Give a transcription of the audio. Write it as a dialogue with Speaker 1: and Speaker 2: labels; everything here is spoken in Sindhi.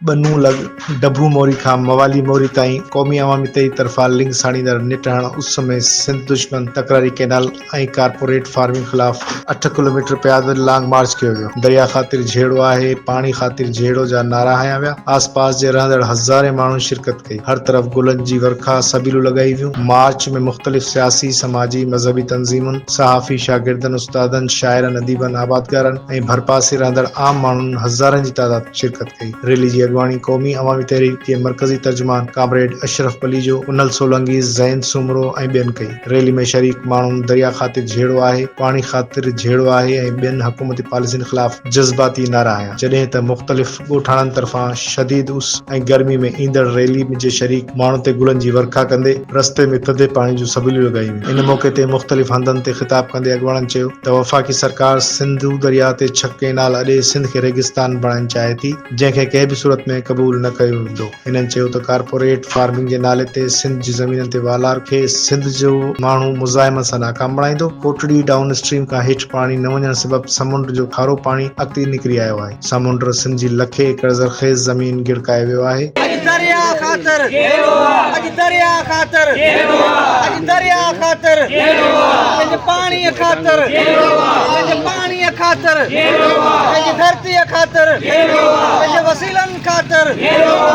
Speaker 1: ٻنون لڳ ڊڀو موري کان موالي موري تائين قومي عوامي تحريڪ طرفان لنگ ساڙيندڙ نٽ هڻ اس ۾ سنڌ دشمن تڪراري ڪئنال ۽ ڪارپوريٽ فارمنگ خلاف 8 ڪلوميٽر پيادل لانگ مارچ ڪيو ويو. درياء خاطر جهيڙو آهي، پاڻي خاطر جهيڙو جا نعرا هنيا ويا. آس پاس جي رهندڙ هزارين ماڻهن شرڪت ڪئي. هر طرف گلن جي ورکا، سبيلون لڳائي ويون. مارچ ۾ مختلف سياسي، سماجي، مذهبي تنظيمن، صحافي، شاگردن، استادن، شاعرن، اديبن، آبادگارن ۽ ڀرپاسي رهندڙ عام ماڻهن هزارن جي تعداد ۾ شرڪت ڪئي. ريلي جي اڳواڻي قومي عوامي تحريڪ جي مرڪزي ترجمان ڪامريڊ اشرف پليجو، انهل سولنگي، زين سومرو ۽ ٻين ڪئي. ريلي ۾ شريڪ ماڻهن دريا خاطر جهيڙو آهي، پاڻي خاطر جهيڙو آهي ۽ ٻين حڪومتي پاليسين خلاف جذباتي نعرا هنيا. جڏهن ته مختلف ڳوٺاڻن طرفان شديد اس ۽ گرمي ۾ ايندڙ ريلي جي شريڪ ماڻهن تي گلن جي ورکا ڪندي رستي ۾ ٿڌي پاڻي جون سبيلون لڳايون ويون. ان موقعي تي مختلف هنڌن تي خطاب ڪندي اڳواڻن چيو ته وفاقي سرڪار سنڌو درياء تي ڇهه ڪئنال اڏي سنڌ کي ريگستان بڻائڻ چاهي ٿي، جنهن کي ڪنهن به صورت ۾ قبول نه ڪيو ويندو. هنن چيو ته ڪارپوريٽ فارمنگ جي نالي تي سنڌ جي زمينن تي والار کي سنڌ جو ماڻهو مزاحمت سان ناڪام بڻائيندو. ڪوٽڙي ڊائون اسٽريم کان هيٺ پاڻي نه وڃڻ سبب سمنڊ جو کارو پاڻي اڳتي نڪري آيو آهي. سمنڊ سنڌ جي لکين ايڪڙ زرخيز زمين ڳڙڪائي ويو آهي.
Speaker 2: اڄ درياء خاطر اڄ درياء خاطر اڄ درياء خاطر پنهنجي پاڻي خاطر پنهنجي پاڻي خاطر پنهنجي ڌرتي خاطر پنهنجي وسيلن خاطر.